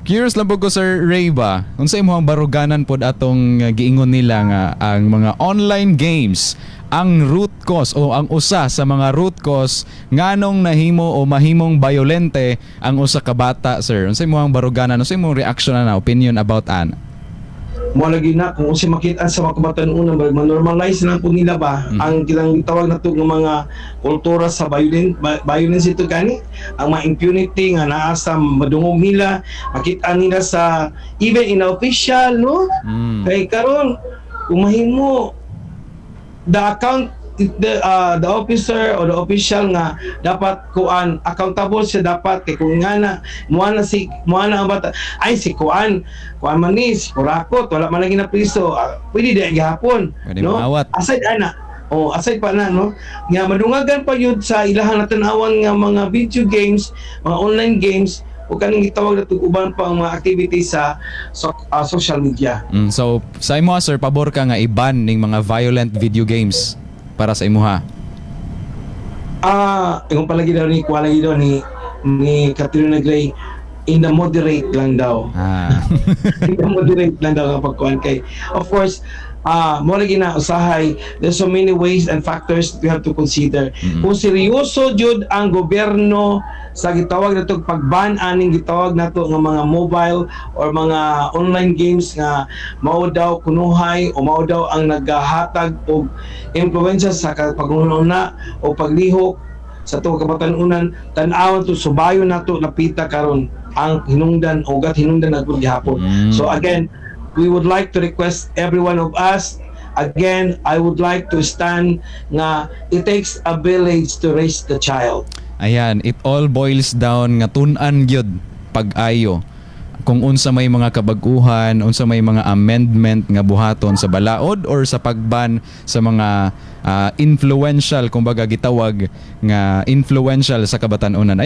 Curious lang po ko, Sir Ray, ba? Unsa imong baruganan pod atong giingon nila nga ang mga online games ang root cause o ang usa sa mga root cause nganong nahimo o mahimong violente ang usa ka bata, sir? Unsa imong baruganan? Unsa imong reaction na opinion about an? Mo lagi na kung unsa makita sa mga kabatan-unan, ma-normalize lang po nila ba ang kilang tawag nato nga mga kultura sa violence ito gani, ang mga impunity nga naa sa madungog nila, makita nila sa even in official, no? Kay karon kung mahimo the account the officer or the official nga dapat kuan, accountable siya dapat, kay kung nga na mo na si mo na ang bata, ay, si kuan kuan man ni si kurakot, wala man lagi na priso, pwede di gihapon. Pwede no maawat. Aside ana, oh, aside pa na, no, nga madungagan pa yun sa ilahang natanawan nga mga video games, mga online games o kaning gitawag nato uban pa ang mga activities sa social media. So sa imo, sir, pabor ka nga i-ban ning mga violent video games para sa imuha? Ah, ingon palagi daw ni kuha lagi daw ni Catriona Gray, in the moderate lang daw. In the moderate lang daw ang pagkuhan kay of course mo lagi na usahay, there's so many ways and factors we have to consider. Kung seryoso jud ang gobyerno sa gitawag nato pagban aning gitawag nato nga mga mobile or mga online games nga mao daw kunuhay o mao daw ang nagahatag og impluwensya sa paghuna o paglihok sa ato kabatan-unan, tan-awon to, subayon nato napita karon ang hinungdan o gat hinungdan na gud gihapon. So again, we would like to request every one of us. Again, I would like to stand nga it takes a village to raise the child. Ayan, it all boils down nga tun-an gyud pag-ayo kung unsa may mga kabag-uhan, unsa may mga amendment nga buhaton sa balaod or sa pagban sa mga influential, kumbaga gitawag nga influential sa kabatan-unan.